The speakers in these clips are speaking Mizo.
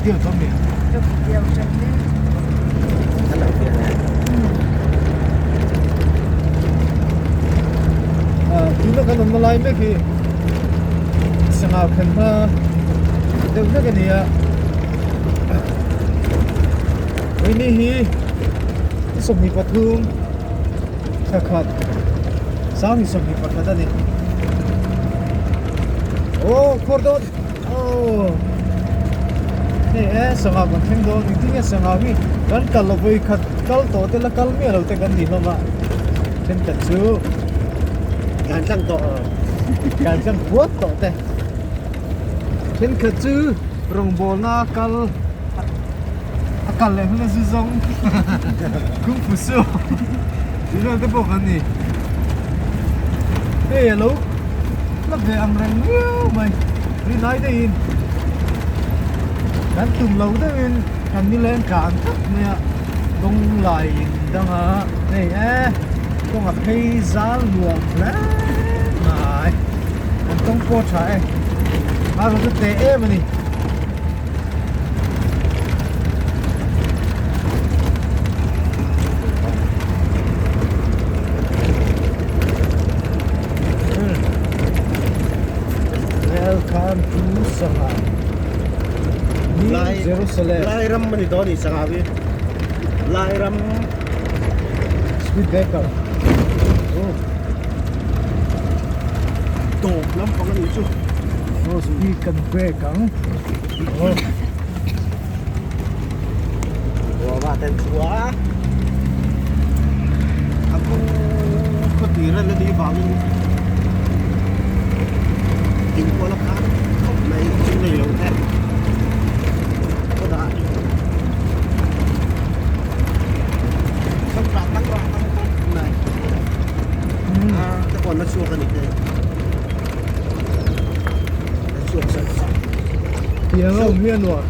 Video tawh mi? Ka video tawh mi. Tuna kan awmna lai mek hi sangha khan hma deuh hlek a ni a Vawiini hi 23 thla khat 2021 a ni. Aw khuar dawn aw hei e sangha kan thleng dawn engtin nge sangha hi kan kal lo vawi khat kal tawh te la kal miah lo te kan ni hlawm a thenkhat chu kan tlang tawh kan tlang puat tawh te thenkhat chu rawngbawlna kal a kal leh hun a zu zawng kung fu su tih vel te pawh kan ni hei a lo la ve ang reng viau mai rinai deuhin kan tum lo deuhin kan nileng tlan tlat mai a kawng lai in dang a hei e kawng a phei zal nuam hle mai an kawng pawh a tha e a rawn chu teh em a ni. Welcome to Sangha. New Jerusalem. Lai ram ani dawn ni Sangha hi. Lai ram Speed breaker. Oh. Tawp lampang ani chu. Oh, speed kan break ang. Tiang a awm hi a nuam.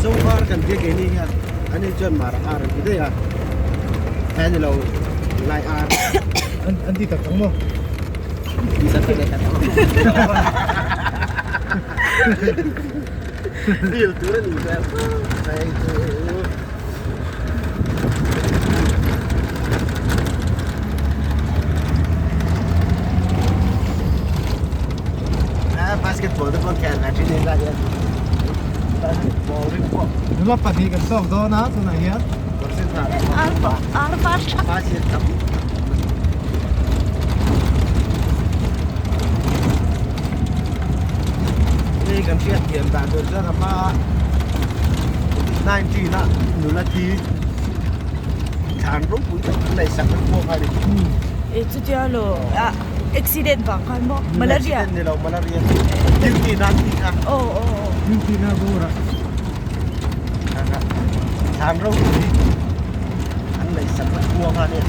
Zovar kan tia keini hian ani chuan mar ar an ti daih a he ni lo lai ar an an ti tak tak maw? Ti tak tak e tak ang. Feel tur a ni vel mai chu. Basketball te pawh khel ve thin ila hian basketball ring pawh Nula pahnih kan tawk dawn a tunah hian Hei kan hriat thiam dan tur chuan a hma 19 a nula thi thlan ropui tak an nei sak vek bawk a ni. E chutia lo a accident vang khan maw malaria accident ni lo malaria duty nan tih kha aw aw aw duty na bawr a thlan ropui an nei sak vek bawk a ni.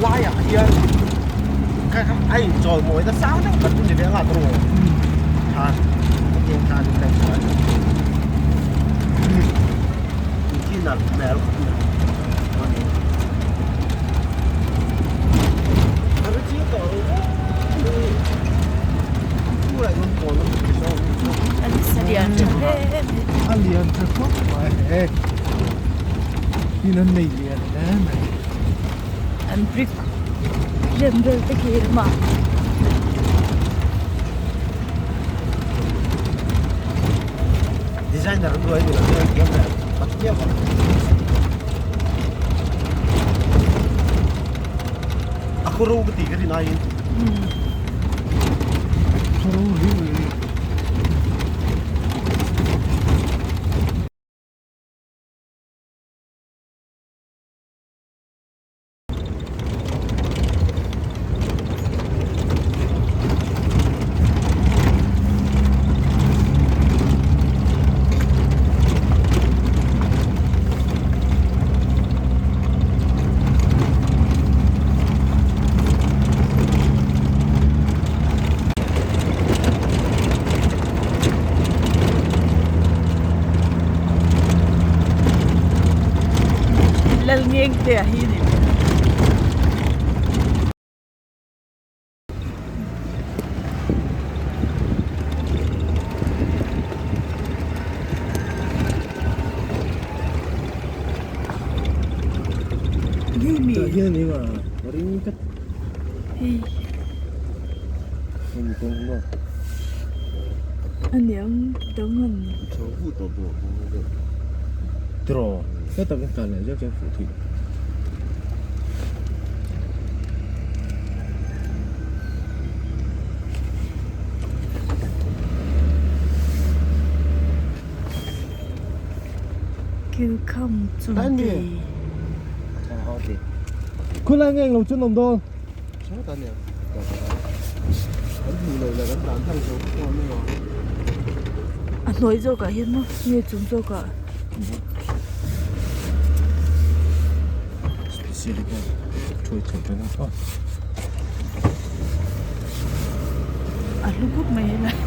Laiah hian a inchawimawi na sang deuh khat chu ni ve anga tawng aw khan hetiang khan in ngaih chuan khi nalh hmel khawp mai a ri chiang tawh lo A lian tha khawp mai e tin an nei lian hle mai. An brick rem vel te khi lamah. Designer an ruai ni lo chuan thiam leh pathiam ang. A khaw ro ka ti ka rin aiin. Khaw ro riu riu. Lalngengtea hi ni. hian a ni nga a ring tlat. Hei. Hemi kawng maw? A niang dang an ni. Chho vut tawh bawk kawng a deuh. Tiraw hla takin tlan leh zeuh chuan fuh theih. Kilkham chungte. Khulai nge englo chu an awm dawn? A hnuai zawkah hian maw nge chung zawkah? A hlu khawp mai helai.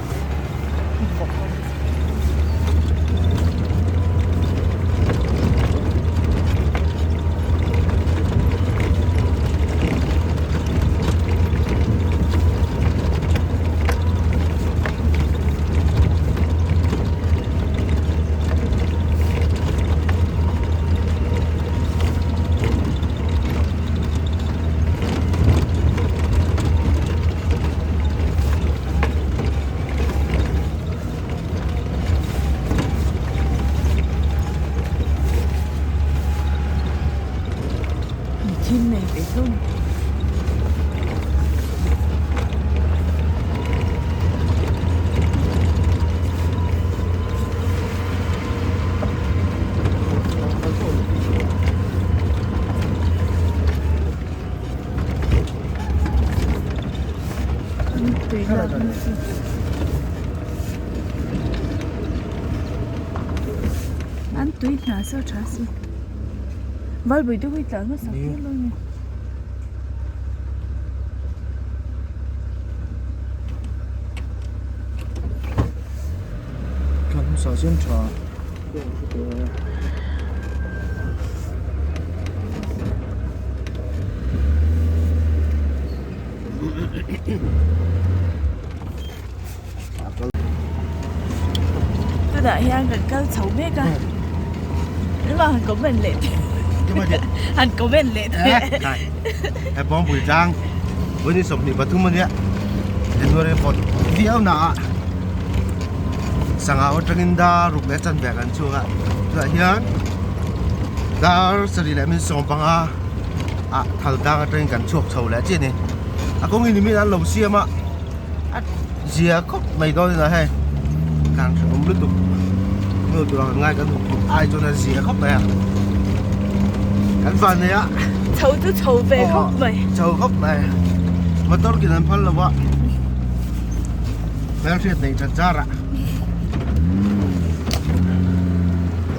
Thil nei ve hlawm. Tui lak na chu. An tui hna saw tha si. Valpui te hi tlan hmasa tir lo ni. Tlan hmasa chuan tha. Tunah hian kan kal chho mek a engmah han comment leh teh han comment leh teh he bawngpui tlang vawiin 23 ania January vawt viau na ah sangha atangin dar ruk leh chanve kan chhuak a tunah hian dar sarih leh min sawmpanga ah thal tlang atangin kan chhuak chho leh chiah a ni a kawngin nimin an lo siam a. A zia khawp mai dawn ina hei tlan hrehawm lutuk hnu tur ang ngai kan ai chuan a zia khawp mai a kan van nei a chho chu chho ve khawp mai chho khawp mai motor kin an phal lo a hmelhriat nei that zar ah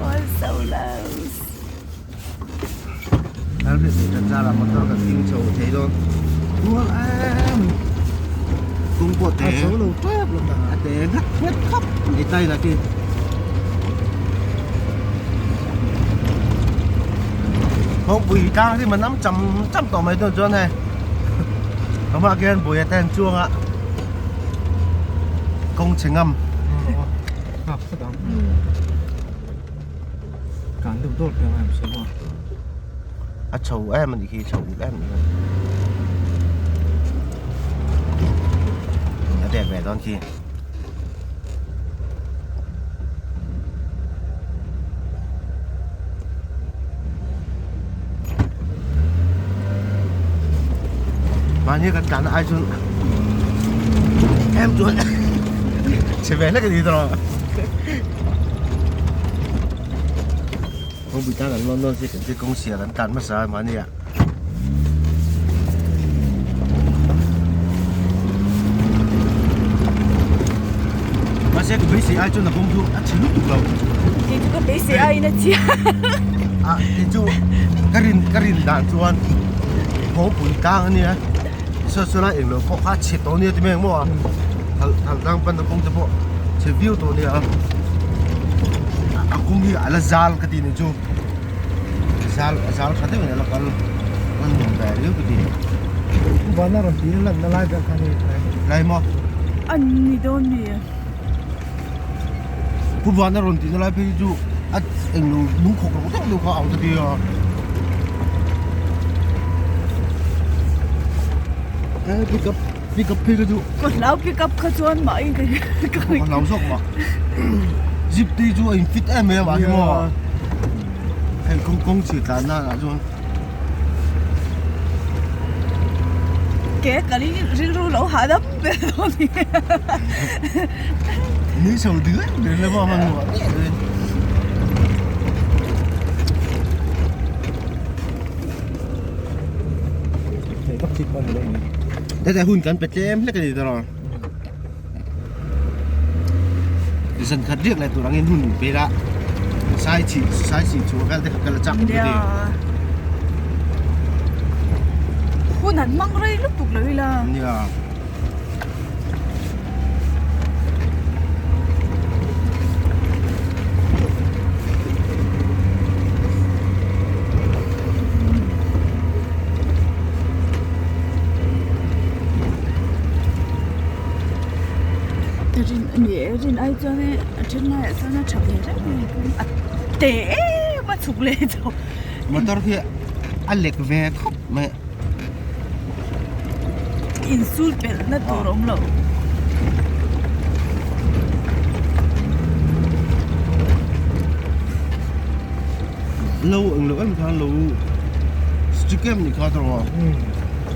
All so loud. Hmelhriat nei that zar ah motor kan ding chho thei dawn Tual em kawng pawh te a chho lo tep lo ta a te nghat nghat khawp mai tai la khi kawngpui tlang hi manam cham cham tawh mai dawn chuan hei amah khian buai a ten chuang a kawng chhe ngam Kan deuh dawt reng a em se maw. A chho em anih khi chho em anih khi. A dek ve dawn khi. Mahni kan tlan ai chuan em chuan chhe ve hlek a ni tawh. Kawngpui tlang kan lawn dawn si kan kawng sial an tlan hmasa a mahni ah. Mahse ka beisei ai chuan a kawng chu a chhe lutuk lo. Kei chu ka beisei aiin a chhia. A kei chu ka rin ka rin dan chuan kawngpui tlang a nia saw saw lai englo pawh kha a chhe tawh ania ti mai ang maw a. Thal thal tlang pan na kawng te pawh chhe viau tawh ania a kawng hi a la zal ka ti ni chu zal a zal tha deuhin a la kal a nuam ve riau ka ti. Vana rawn tih na lan na lai ber kha ni lai maw? A ni dawn mi? Pu Vana rawn tih na lai phei hi chu a englo lungkhawk reuh deuh deuh kha a ang ta ti a. Pick up pick up phei ka duh. Ka hlau pick up kha chuan mah in ka ka hlau zawk mah. Jeep te chu a in fit em em a hi maw. Hei kawng kawng chhi tlan na ah chuan. Ke kal in rilru lo hahdam ber dawn ni. Nui chho deuh ber le maw hman hmuh ah miah lo in. Heta hun kan pe tlem hlek a ni tawh a zan khat riak leh tur angin hun pe ila sai chhi sai chhi chhuah vel te kha ka la chak nia hun han hmang rei lutuk lo ila nia. Rin ni e rin ai chuan e a then laiah chuan a tha ve reng mai a te em a chhuk leh chho. Motor khi a lek ve khawp mai. Insul pelh na tur a awm lo. Lo eng lo em khan lo stick em ni kha tawh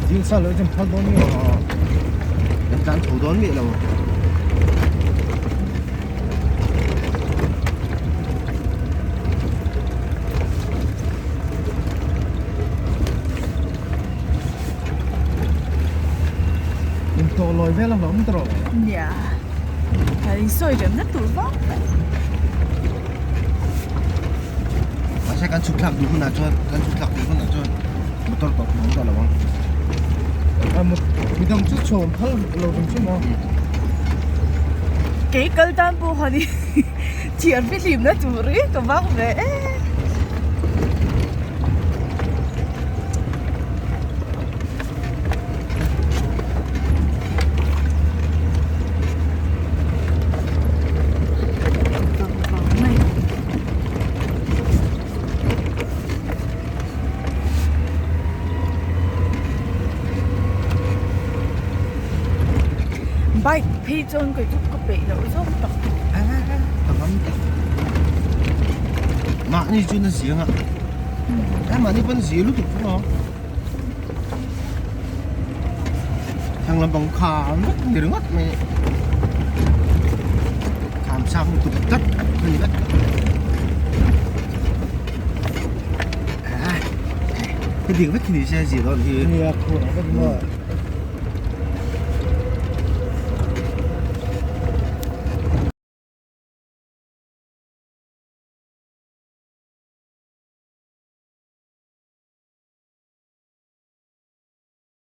Dil sa lo chan phal dawn mi Kan tlan chho dawn mi lo. In tawh lawi vel a hlawm tawh. Nia. Ka in sawi rem na tur vak. Mahse kan chhuk thlak duh hunah chuan kan chhuk thlak duh hunah chuan motor tawp awm tawh lo ang. Midang chu chhawm phal lo vang chu maw. Kei kal tan pawh khan i thian fihlim na tur hi ka vak ve e. Bike phei chuan kei chu ka peih loh zawk tak. Mahni chu na ziang a. Mahni pawn zia lutuk chu maw. Thlang lampang kham vek ni ringawt mai kham sang lutuk tlat a ni vek a heti vek hi ni se zia dawn hi nia khur vek maw.